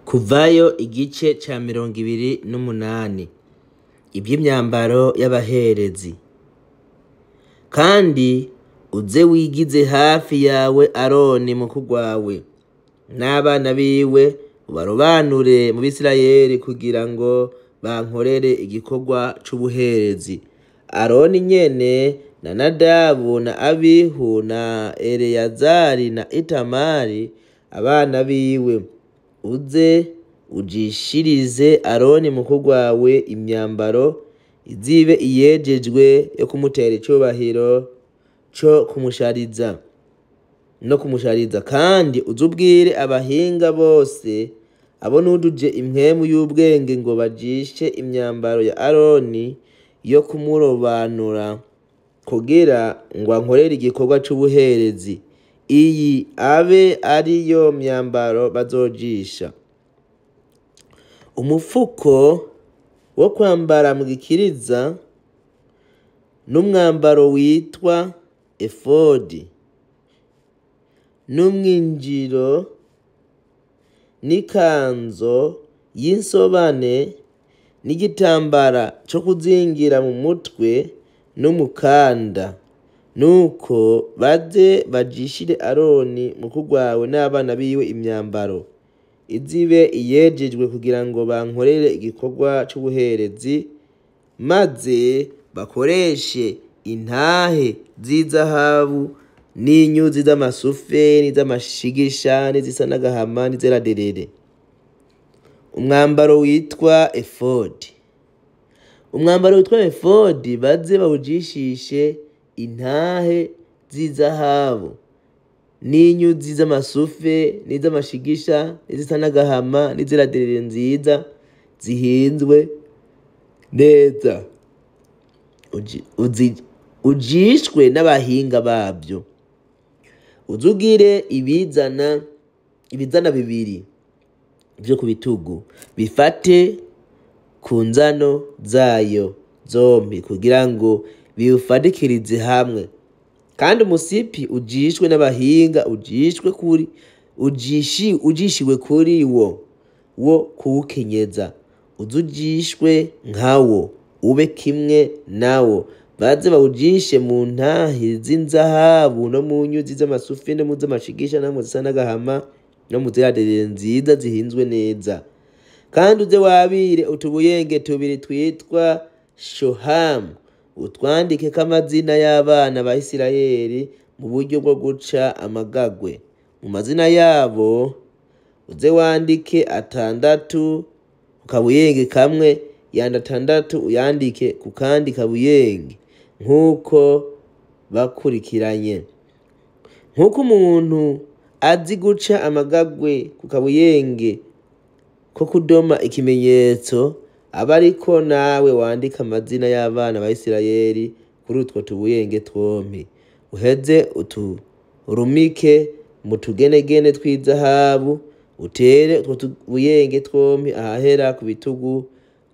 Kuvayo igice ca 28 ivy'imyambaro y'abaherezi. Kandi uze wigize hafi yawe Aroni mukuru wawe n'abana biwe, ubarobanure mu Bisirayeli kugira ngo bankorere igikorwa c'ubuherezi. Aroni nyene na Nadabu na Abihu na Eleyazari na Itamari abana biwe, uze ujishirize Aroni mukuru wawe imyambaro izibe iyejejwe yo kumutera icubahiro co kumushariza no kumushariza. Kandi uzubwire abahinga bose abo nuduje impwemu y'ubwenge ngo bajishe imyambaro ya Aroni yo kumurobanura kugira ngo ankorere igikorwa c'ubuherezi. Iyi abe ariyo myambaro bazojisha: umufuko wo kwambara mu gikiriza, n'umwambaro witwa efodi, n'umwinjiro, n'ikanzo y'insobane, n'igitambara co kuzingira mu mutwe, n'umukanda. Nuko baze bajishire Aroni mukuru wawe n'abana biwe imyambaro izibe iyejejwe kugira ngo bankorere igikorwa c'ubuherezi, maze bakoreshe intahe z'izahabu n'inyuzi z'amasufe n'iz'amashigisha n'izisa n'agahama n'izeraderere. Umwambaro witwa efodi. Umwambaro witwa efodi baze bawujishishe intahe z'izahabu n'inyuzi z'amasufe n'iz'amashigisha n'izisa n'agahama n'izeraderere nziza zihinzwe neza, ujishwe n'abahinga babyo. Uzugire ibizana bibiri vyo ku bitugu, bifate ku nzano zayo zompi kugira ngo biwufadikirize hamwe. Kandi umusipi ujishwe n'abahinga ujishwe kuri ujishiwe kuri wo kuwukenyeza, uzujishwe nkawo ube kimwe nawo. Baze bawujishe mu ntahe z'inzahabu no mu nyuzi z'amasufi no mu z'amashigisha no mu zisa n'agahama no mu zeraderere nziza zihinzwe neza. Kandi uze wabire utubuyenge tubiri twitwa shohamu, utwandikeko amazina y'abana ba Isirayeli mu buryo bwo guca amagagwe. Mu mazina yabo uze wandike atandatu ku kabuyenge kamwe, yandi atandatu uyandike ku kandi kabuyenge, nk'uko bakurikiranye. Nk'uko umuntu azi guca amagagwe ku kabuyenge ko kudoma ikimenyetso, aba ariko nawe wandika amazina y'abana ba Isirayeli kuri utwo tubuyenge twompi. Uheze uturumike mu tugenegene tw'izahabu, utere utwo tubuyenge twompi ahahera ku bitugu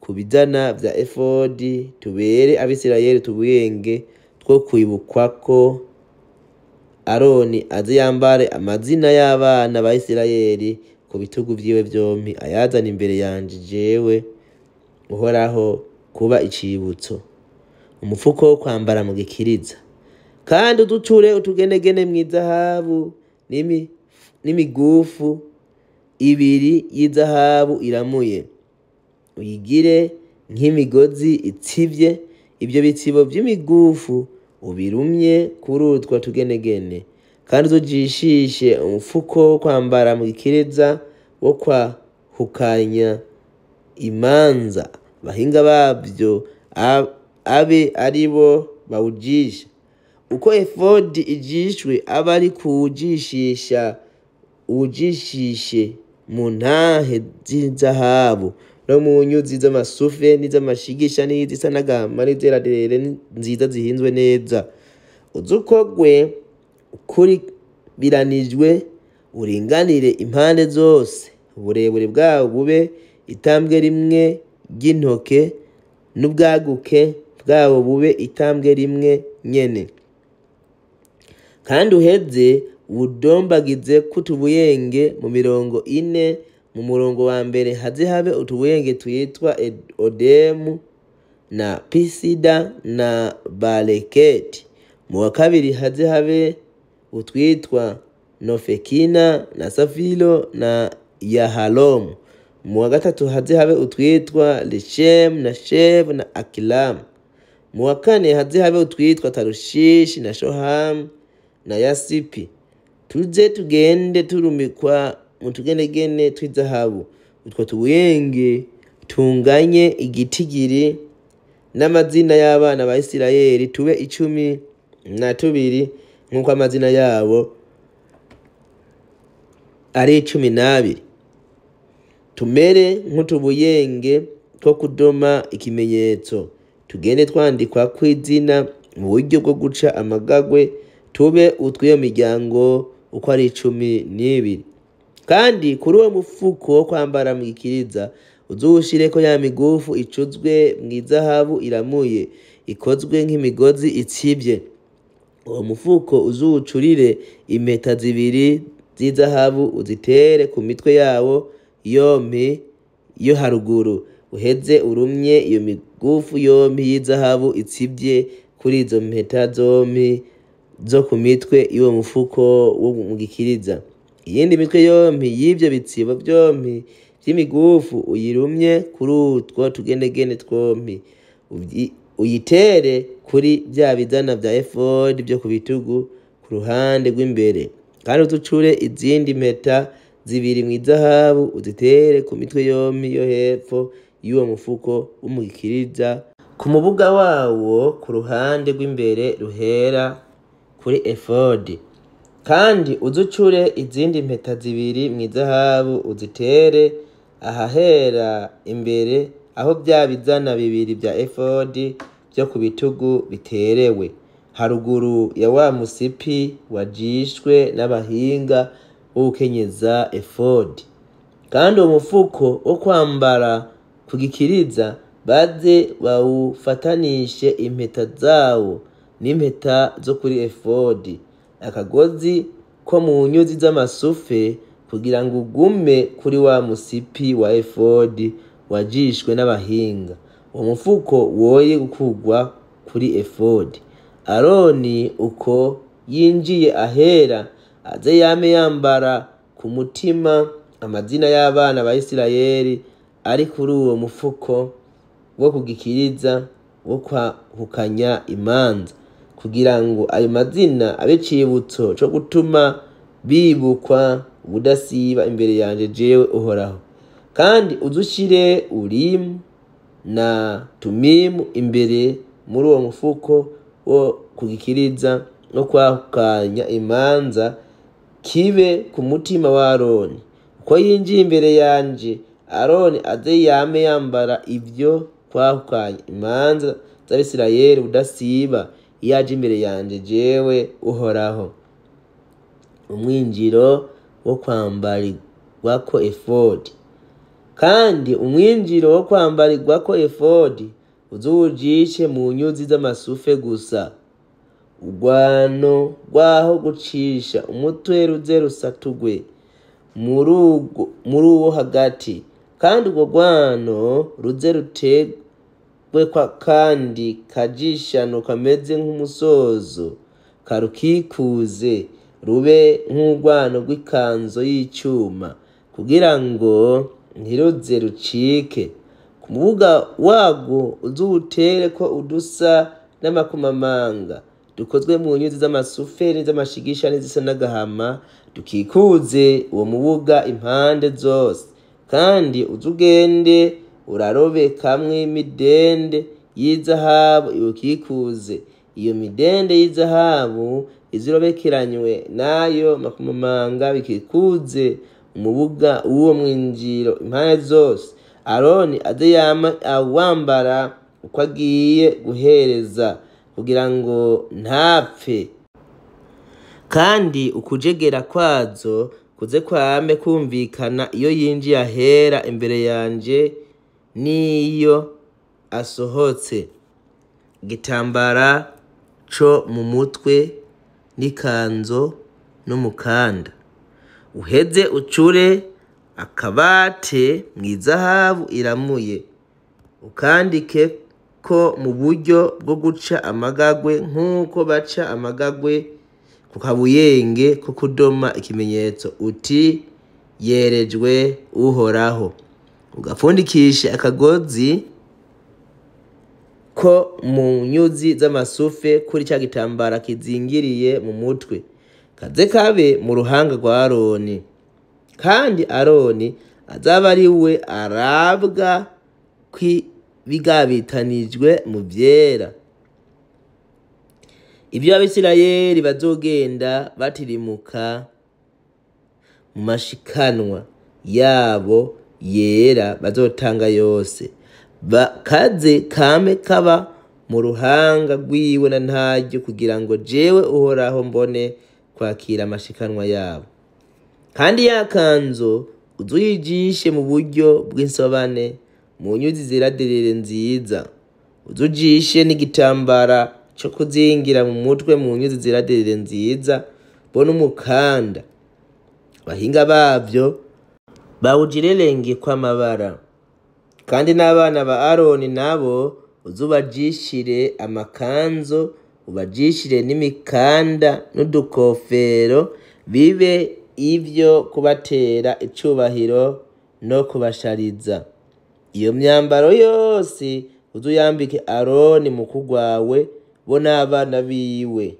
ku bizana vya efodi, tubere Abisirayeli utubuyenge two kwibukwako. Aroni aze yambare amazina y'abana ba Isirayeli ku bitugu vyiwe vyompi, ayazane imbere yanje jewe Uhoraho kuba icibutso. Umufuko wo kwambara mu gikiriza. Kandi uducure utugenegene mw'izahabu n'imigufu ibiri y'izahabu iramuye, uyigire nk'imigozi itsivye. Ivyo bitsibo vy'imigufu ubirumye kuri utwo tugenegene. Kandi uzujishishe umufuko wo kwambara mu gikiriza wo kwahukanya imanza, abahinga babyo abe aribo bawujisha. Uko efodi ijishwe abe ari kuwujishisha, uwujishishe mu ntahe z'izahabu no mu nyuzi z'amasufe n'iz'amashigisha n'izisa n'agahama n'izeraderere nziza zihinzwe neza. Uzukogwe ukuribiranijwe, uringanire impande zose, uburebure bwawo bube itambwe rimwe ry'intoke, n'ubwaguke bwawo bube itambwe rimwe nyene. Kandi uheze uwudombagize k'utubuyenge mu mirongo ine Mu murongo wa mbere haze habe utubuyenge twitwa Odemu na Pisida na Baleketi. Mu wa kabiri haze habe utwitwa Nofekina na Safilo na Yahalomu. Mu wa gatatu haze habe utwitwa Leshemu na Shevu na Akilamu. Mu wa kane haze habe utwitwa Tarushishi na Shohamu na Yasipi. Tuze tugende turumikwa mu tugenegene tw'izahabu. Utwo tubuyenge tunganye igitigiri n'amazina y'abana ba Isirayeli, tube 12 nk'uko amazina yabo ari 12. Tumere nk'utubuyenge two kudoma ikimenyetso, tugende twandikwa kw'izina mu buryo bwo guca amagagwe, tube utw'iyo miryango uko ari 12. Kandi kuri uwo mufuko wo kwambara mu gikiriza uzuwushireko ya migufu icuzwe mw'izahabu iramuye, ikozwe nk'imigozi itsivye. Uwo mufuko uzuwucurire impeta 2 z'izahabu, uzitere ku mitwe yawo yompi yo haruguru, uheze urumye iyo migufu yompi y'izahabu itsivye kuri izo mpeta zompi zo ku mitwe y'uwo mufuko wo mu gikiriza. Iyindi mitwe yompi y'ivyo bitsibo vyompi vy'imigufu uyirumye kuri utwo tugenegene twompi, uyitere kuri vya bizana vya efodi vyo ku bitugu ku ruhande rw'imbere. Kandi uzucure izindi mpeta 2 mw'izahabu, uzitere ku mitwe yompi yo hepfo y'uwo mufuko wo mu gikiriza, ku mubuga wawo ku ruhande rw'imbere ruhera kuri efodi. Kandi uzucure izindi mpeta 2 mw'izahabu, uzitere ahahera imbere aho vya bizana 2 vya efodi vyo ku bitugu biterewe, haruguru ya wa musipi wajishwe n'abahinga wo gukenyeza efodi. Kandi uwo mufuko wo kwambara ku gikiriza baze bawufatanishe impeta zawo n'impeta zo kuri efodi, akagozi ko mu nyuzi z'amasufe, kugira ngo ugume kuri wa musipi wa efodi wajishwe n'abahinga. Uwo mufuko woye gukurwa kuri efodi. Aroni uko yinjiye ahera aze yame yambara ku mutima amazina y'abana ba Isirayeli ari kuri uwo mufuko wo kugikiriza wo kwahukanya imanza, kugira ngo ayo mazina abe icibutso co gutuma bibukwa ubudasiba imbere yanje jewe Uhoraho. Kandi uzushire Urimu na Tumimu imbere muri uwo mufuko wo kugikiriza no kwahukanya imanza, kibe ku mutima wa Aroni. Uko yinjiye imbere yanje, Aroni aze yame yambara ivyo kwahukanya imanza z'Abisirayeli ubudasiba, iyo aje imbere yanje jewe Uhoraho. Umwinjiro wo kwambarirwako efodi. Kandi umwinjiro wo kwambarirwako efodi uzuwujishe mu nyuzi z'amasufe gusa. Urwano rw'aho gucisha umutwe ruze rusatugwe muri uwo hagati, kandi urwo rwano ruze rutegwe kwa kandi kajishano kameze nk'umusozo karukikuze, rube nk'urwano rw'ikanzo y'icuma, kugira ngo ntiruze rucike. Ku mubuga warwo uzuwutere ko udusa n'amakomamanga dukozwe mu nyuzi z'amasufe n'iz'amashigisha n'izisa n'agahama, dukikuze uwo mubuga impande zose. Kandi uzugende urarobekamwo imidende y'izahabu iwukikuze. Iyo midende y'izahabu izirobekeranywe n'ayo makomamanga bikikuze umubuga w'uwo mwinjiro impande zose. Aroni aze yama awambara uko agiye guhereza, kugira ngo ntapfe. Kandi ukujegera kwazo kuze kwame kumvikana iyo yinjiye ahera imbere yanje n'iyo asohotse. Igitambara co mu mutwe n'ikanzo n'umukanda. Uheze ucure Akabate mw'izahabu iramuye, ukandike ko mu buryo bwo guca amagagwe nk'uko baca amagagwe ku kabuyenge ko kudoma ikimenyetso, uti: Yerejwe Uhoraho. Ugapfundikishe akagozi ko mu nyuzi z'amasufe kuri ca gitambara kizingiriye mu mutwe, kaze kabe mu ruhanga rwa Aroni. Kandi Aroni azaba ari we arabwa kw'ibigabitanijwe mu vyera, ivyo Abisirayeli bazogenda batirimuka mu mashikanwa yabo yera bazotanga yose, kaze kame kaba mu ruhanga rwiwe na ntaryo, kugira ngo jewe Uhoraho mbone kwakira amashikanwa yabo. Kandi ya kanzu uzuyijishe mu buryo bw'insobane mu nyuzi zeraderere nziza, uzujishe n'igitambara co kuzingira mu mutwe mu nyuzi zeraderere nziza, bo n'umukanda. Abahinga bavyo bawujirerenge kw'amabara. Kandi n'abana ba Aroni nabo uzubajishire amakanzu, ubajishire n'imikanda n'udukofero, bibe ivyo kubatera icubahiro no kubashariza. Iyo myambaro yose uzuyambike Aroni mukuru wawe, bo n'abana biwe,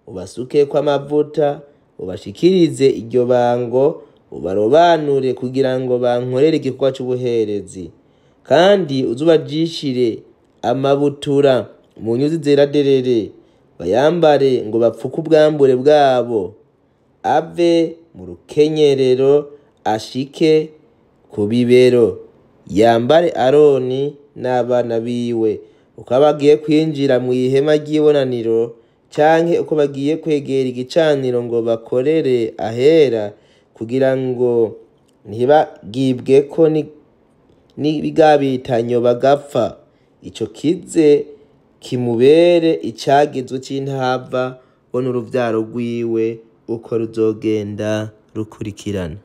ubasukeko amavuta, ubashikirize iryo bango, ubarobanure kugira ngo bankorere igikorwa c'ubuherezi. Kandi uzubajishire amabutura mu nyuzi zera derere, bayambare ngo bapfuke ubwambure bwabo, ave mu rukenyerero ashike ku bibero, yambare Aroni n'abana biwe, uko bagiye kwinjira mw'ihema ry'ibonaniro, canke uko bagiye kwegera igicaniro ngo bakorere ahera, kugira ngo ntibagibweko n'ibigabitanyo bagapfa. Ico kize kimubere icagizwe c'intahava, bo n'uruvyaro rwiwe uko ruzogenda rukurikirana.